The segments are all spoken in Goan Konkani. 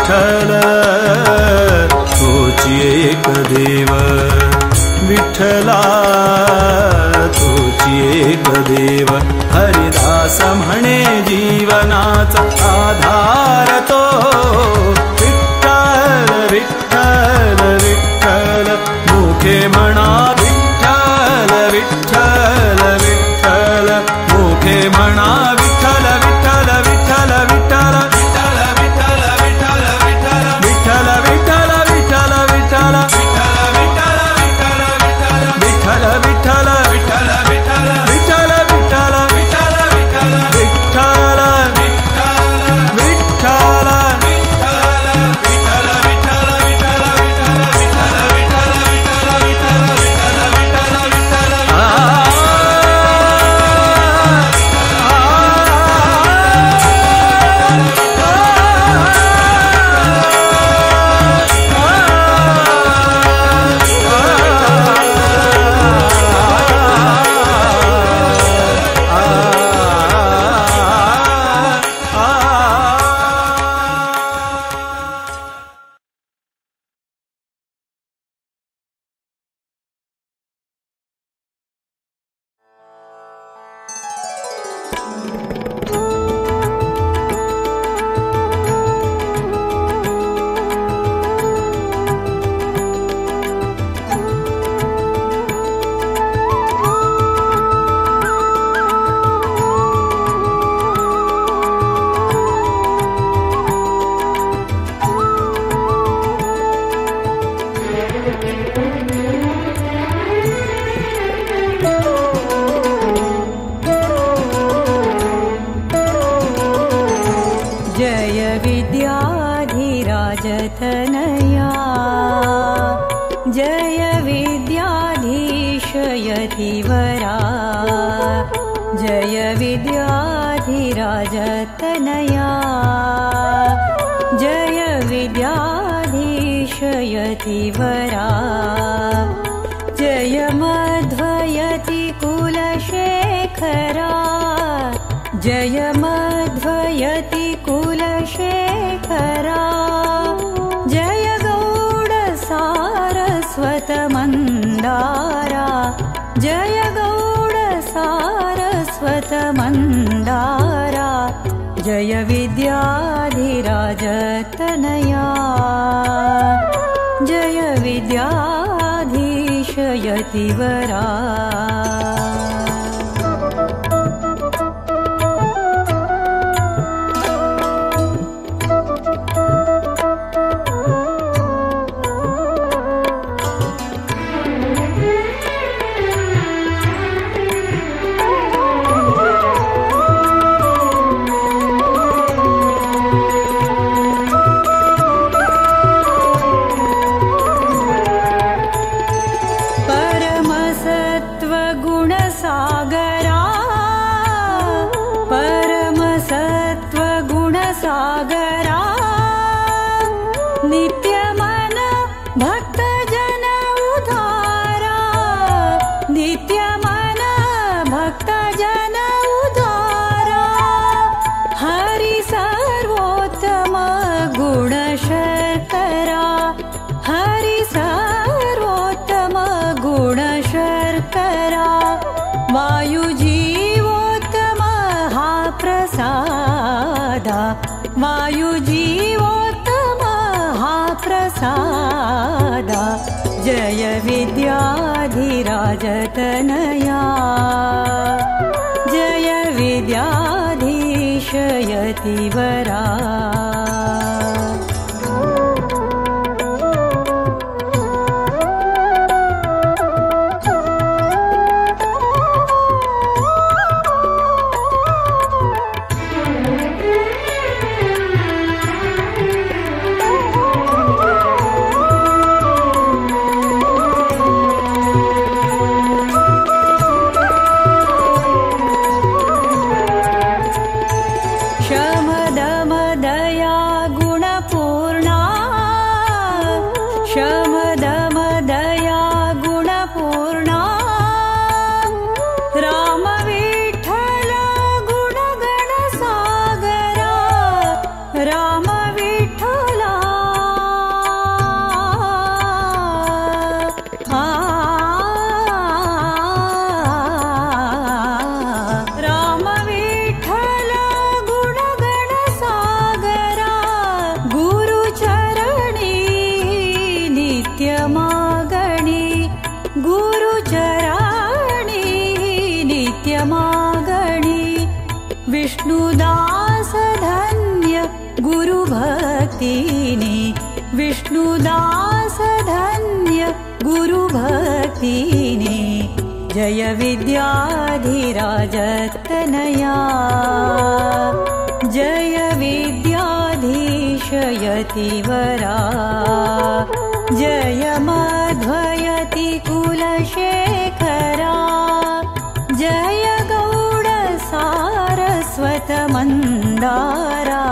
विठ्ठल तोची एक देव विठ्ठला। एक देव। हरिदास म्हणे जीवनाचा आधार तो। विठ्ठल विठ्ठल विठ्ठल मुखे म्हणा विठ्ठल विठ्ठल विठ्ठल मुखे म्हणा विठ्ठल विठ्ठल विठ्ठल विठ्ठल विठ्ठल विठ्ठल विठ्ठल विठ्ठल विठ्ठल विठ्ठल विठ्ठल विठ्ठल विठ्ठल विठ्ठल विठ्ठल विठ्ठल विठ्ठल विठ्ठल विठ्ठल जय विद्याधीश यतिवरा जय विद्याधिराजतनया जय विद्याधीश यतिवरा जय मध्वयति कुलशेखरा जय मध्वयति कुलशेखरा जय गौड सारस्वत मन्दारा जय गौड सारस्वत मन्दारा जय विद्याधिराजतनया जय विद्याधीश यतिवरा। नित्यमन भक्तजन उद्धारा नित्यमन भक्तजन उद्धारा हरि सर्वोत्तम गुण शर्करा हरि सर्वोत्तम गुण शर्करा वायुजीवोत्तम हा प्रसादा वायुजीवोत्तम हा प्रसादा जय विद्याधिराजतनया जय विद्याधीश यतिवरा। दया गुणपूर्णा गुरुभक्तिने जय विद्याधिराज तनया जय विद्याधीश यतिवरा जय माध्वयति कुलशेखरा जय गौड सारस्वत मन्दारा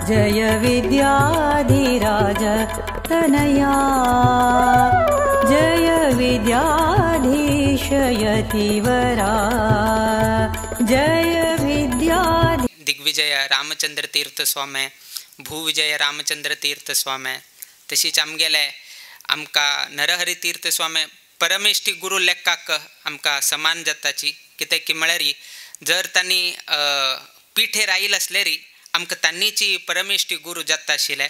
जय विद्याधिराज तनया जय विद्याधीश यतिवरा जय विद्या। दिग्विजय रामचंद्र तीर्थ स्वामी, भूविजय रामचंद्र तीर्थ स्वामी, तशीच आमगेले आमकां नरहरी तीर्थ स्वामी परमेष्ठी गुरु लेखाक आमकां समान जाताची। कित्याक की म्हळ्यार जर तांणी पिठेर आयिल्ले आसल्यार आमकां तांणीची परमेष्ठी गुरु जाता आशिल्ले,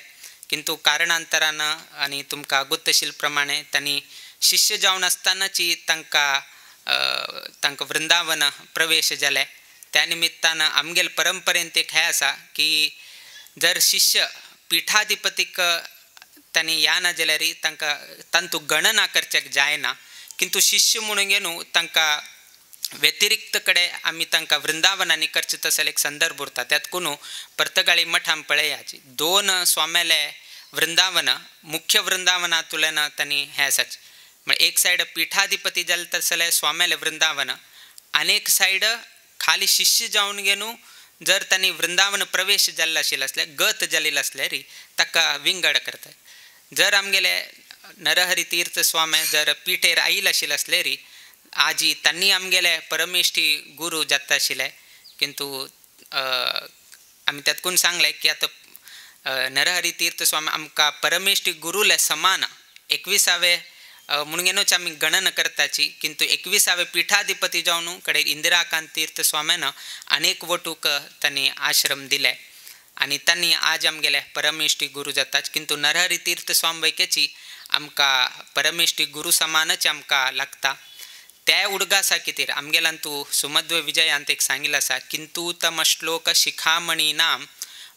किंतु कारणांतरान आनी तुमकां अगुतशील प्रमाणे तांणी शिष्य जावन आसतनाची तांकां तांकां वृंदावन प्रवेश जाले। त्या निमित्तान आमगेले परंपरेन एक हें आसा की जर शिष्य पिठाधिपतीक तांणी या ना जाल्यार तांकां तांतू गणना करच्याक जायना, किंतु शिष्य म्हणून न्हू तांकां व्यतिरिक्त कडे आमी तांकां वृंदावनांनी करचें तसो एक संदर्भ उरता। त्यात न्हू पर्तगाळी मठान पळयाची दोन स्वाम्याले वृंदावन मुख्य वृंदावनांतल्यान तांणी हें आसाच, म्हळ्यार एक सायड पिठाधिपती जाले तसले स्वाम्याले वृंदावन आनी एक सायड खाली शिष्य जावन घेवन जर तांणी वृंदावन प्रवेश जाल्लो आशिल्लो आसल्यार गत जाल्ली आसल्यार ताका विंगड करतात। जर आमगेले नरहरी तीर्थ स्वामी जर पिठेर आयिल्ले आशिल्ले आसल्यार आजी तांणी आमगेले परमेष्ठी गुरु जाता आशिल्ले, किंतु आमी त्यातकून सांगलें की आतां नरहरी तीर्थ स्वामी आमकां परमेष्ठी गुरुले समान 21वे म्हणूनच आमी गणन करताची, किंतु 21वे पिठाधिपती जावन कडे इंदिराकांत तीर्थ स्वाम्यान अनेक वटूक तांणी आश्रम दिले आनी तांणी आज आमगेले परमेष्ठी गुरु जातात, किंतु नरहरी तीर्थ स्वामी वैकेची आमकां परमेष्ठी गुरु समानच आमकां लागता। त्या उडगासा कितें आमगेल्यान तूं सुमध्व विजयांत एक सांगिल्लें आसा, किंतु तमश्लोक शिखामणीनां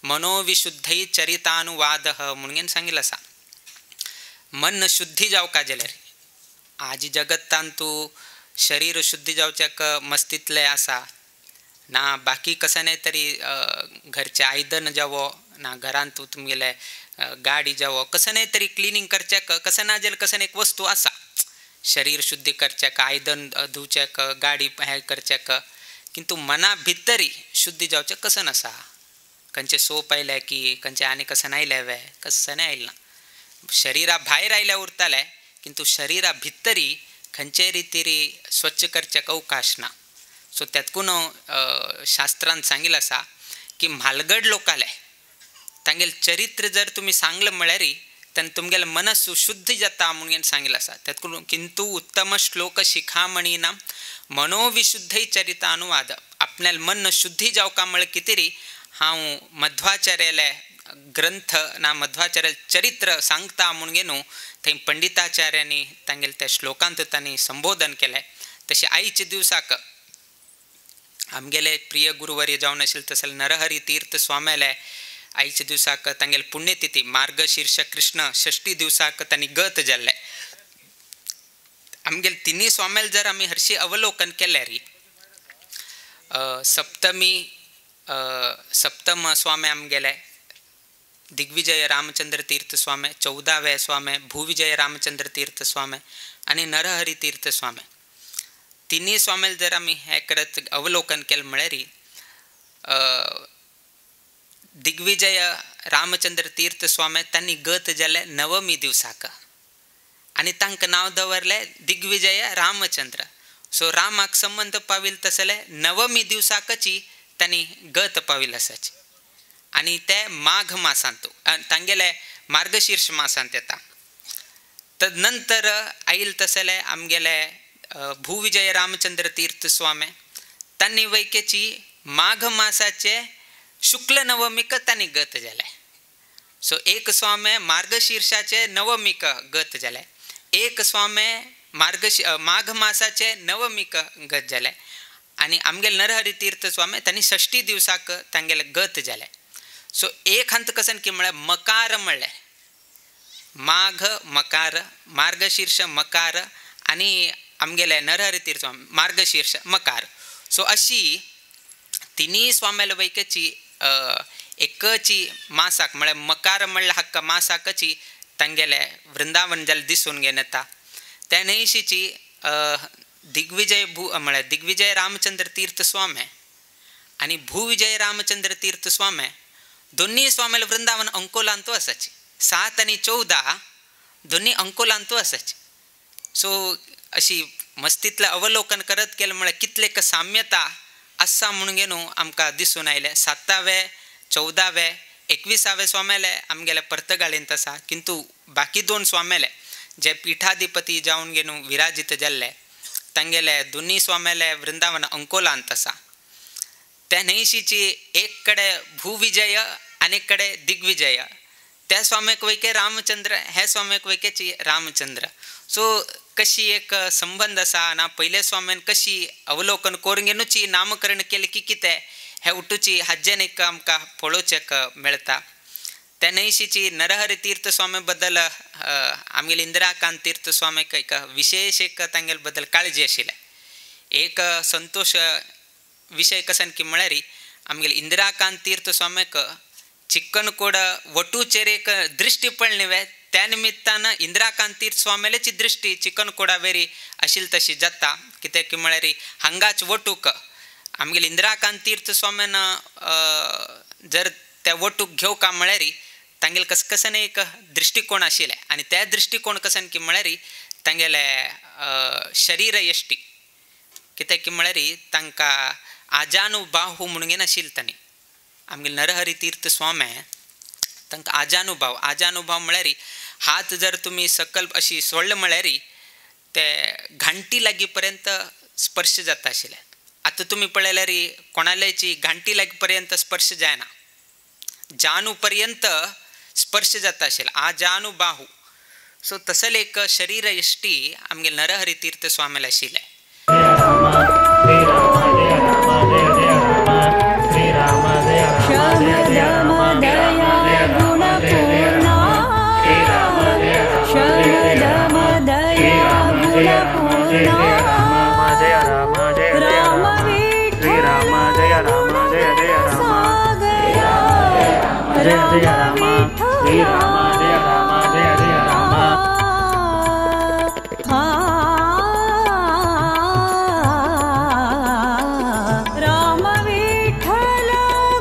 मनोविशुद्धै चरितानुवादः म्हणून सांगिल्लें आसा। मन शुद्धी जावका जाल्यार आज जगत्तान तूं शरीर शुद्धी जावच्याक मस्तीतलें आसा ना, बाकी कशें न्हय तरी घरचें आयदन जावो ना घरांत तूं तुमगेलें गाडी जावो कशें न्हय तरी क्लिनींग करच्याक कशें ना जाल्यार कशें एक वस्तू आसा, शरीर शुद्धी करच्याक आयदन धुवच्याक गाडी हें करच्याक, किंतु मना भितरी शुद्धी जावचें कशें नासा। खंयचें सोप आयलें की खंयचें आनी कशें आयलें वे कशें आयलें ना, शरीरा भायर आयल्या उरतालें किंतु शरीरा भितरी खंयचे रितीरी स्वच्छ करच्याक अवकाश ना। सो त्यातकून शास्त्रान सांगिल्लें आसा की म्हालगड लोकाले तांगेलें चरित्र जर तुमी सांगलें म्हळ्यार तेन्ना तुमगेलें मनस शुद्ध जाता म्हणून सांगिल्लें आसा। त्यातकून किंतु उत्तम श्लोक शिखामणीनां मनोविशुद्धै चरितानुवाद, आपल्याले मन शुद्धी जावका म्हळ्यार कितें हांव मध्वाचार्याले ग्रंथ ना मध्वाचार्य चरित्र सांगता म्हणून न्हू थंय पंडिताचार्यांनी तांगेले त्या श्लोकांत तांणी संबोधन केलें। तशें आयच्या दिवसाक आमगेले प्रिय गुरुवर्य जावन आशिल्ले तसले नरहरी तीर्थ स्वाम्याले आयच्या दिवसाक तांगेले पुण्यतिथी मार्गशीर्ष कृष्ण षष्ठी दिवसाक तांणी गत जाल्ले। आमगेले तिन्ही स्वाम्याले जर आमी हरशी अवलोकन केल्यार सप्तमी सप्तम स्वामी आमगेले दिग्विजय रामचंद्र तीर्थ स्वामी, 14वे स्वामी भूविजय रामचंद्र तीर्थ स्वामी आनी नरहरी तीर्थ स्वामी, तिन्ही स्वाम्याले जर आमी हें करत अवलोकन केलें म्हळ्यार दिग्विजय रामचंद्र तीर्थ स्वामी तांणी गत जाले नवमी दिवसाक आनी तांकां नांव दवरलें दिग्विजय रामचंद्र। सो रामाक संबंद पाविल्ले तसले नवमी दिवसाकची तांणी गत पाविल्ले आसाची आनी ते माघ मासांत तांगेले मार्गशीर्ष मासांत येता। तदनंतर आयिल्ले तसले आमगेले भूविजय रामचंद्र तीर्थ स्वामी तांणी वैकेची माघ मासाचे शुक्ल नवमीक तांणी गत जालें। सो एक स्वामी मार्गशीर्षाचे नवमीक गत जालें, एक स्वामी माघ मासाचे नवमीक गत जालें आनी आमगेले नरहरी तीर्थ स्वामी तांणी षष्ठी दिवसाक तांगेले गत जालें। सो एक हंत कसन की म्हळ्यार मकार म्हळ्ळें माघ मकार मार्गशीर्ष मकार आनी आमगेले नरहरी तीर्थ मार्गशीर्ष मकार सो अशी तिन्ही स्वाम्याले वैकेची एकची मासाक म्हळ्यार मकार म्हणल्यार हक्क मासाकची तांगेले वृंदावन जालें दिसून घेवन येता. त्या न्हंयशीची दिग्विजय भू म्हळ्यार दिग्विजय रामचंद्र तीर्थ स्वामी आनी भूविजय रामचंद्र तीर्थ स्वामी दोन्ही स्वाम्याले वृंदावन अंकोलांतू आसाची. 7 आनी 14 दोन्ही अंकोलांतू आसाची. सो अशी मस्तीतलें अवलोकन करत गेलें म्हळ्यार कितलें साम्यता आसा म्हणून न्हू आमकां दिसून आयलें. 7वे 14वे 21वे स्वाम्याले आमगेले पर्तगाळींत आसा किंतु बाकी 2 स्वाम्याले जे पीठाधिपती जावन न्हू विराजित जाल्ले तांगेले दोन्ही स्वाम्याले वृंदावन अंकोलांत आसा. त्या न्हंयशीची एक कडेन भूविजय आनी एक कडेन दिग्विजय त्या स्वाम्याक वैके रामचंद्र हे स्वाम्याक वैकेची रामचंद्र. सो कशी एक संबंध आसा ना पयले स्वाम्यान कशी अवलोकन करून घेवनूची नामकरण केलें की कितें हे उठूची हाजेन एक आमकां पळोवचेक मेळटा. त्या न्हंयशीची नरहरी तीर्थ स्वामी बद्दल आमगेले इंदिराकांत तीर्थ स्वामीक एक विशेष एक तांगेले बद्दल काळजी आशिल्लें. एक संतोष विशय कसन की म्हळ्यार आमगेले इंदिराकांत तीर्थ स्वामीक चिकनकोड वटूचेर एक दृश्टी पडली वे त्या निमित्तान इंदिराकांत तीर्थ स्वामीची दृश्टी चिकनकोडा वेरी आशिल्ली तशी जाता. कित्याक की म्हळ्यार हांगाच वटूक आमगेले इंदिराकांत तीर्थ स्वामीन जर त्या वटूक घेवका म्हळ्यार तांगेले कसकसन एक दृश्टिकोण आशिल्लें आनी त्या दृश्टिकोण कसन की म्हळ्यार तांगेले शरीर यश्टी कित्याक की म्हळ्यार तांकां आजानुबाहू म्हणून नाशिल्लें तांणी. आमगेले नरहरी तीर्थ स्वामी तांकां आजानुभाव आजानुभाव म्हळ्यार हात जर तुमी सकल अशी सोडले म्हळ्यार ते घांटी लागीं पर्यंत स्पर्श जाता आशिल्ले. आतां तुमी पळयल्यार कोणाल्याची घांटी लागीं पर्यंत स्पर्श जायना, जानू पर्यंत स्पर्श जाता आशिल्ले आजानुबाहू. सो तसले एक शरीर यश्टी आमगेले नरहरी तीर्थ स्वामीला आशिल्ले. जय जय राम श्री राम जय राम जय जय राम. राम विठ्ठल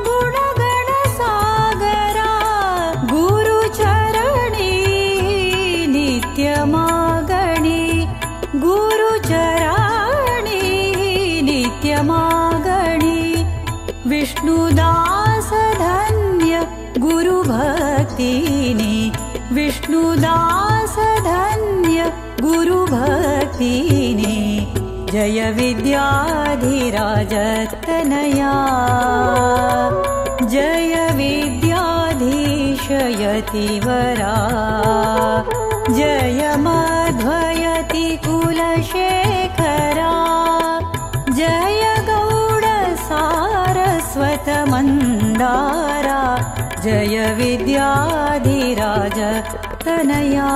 गुणगण सागरा गुरु चरणी नित्य मागणी गुरु चरणी नित्य मागणी विष्णुदास धन्य गुरुभक्तिनि विष्णुदास धन्य गुरुभक्तिनि जय विद्याधिराजतनया जय विद्याधीश यतिवरा जय माध्वयति कुलशेखरा जय गौड सारस्वत मन्दारा जय विद्याधिराज तनया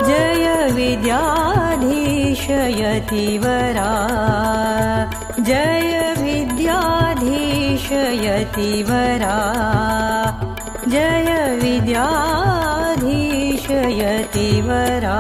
जय विद्याधीश यतिवरा जय विद्याधीश यतिवरा जय विद्याधीश यतिवरा।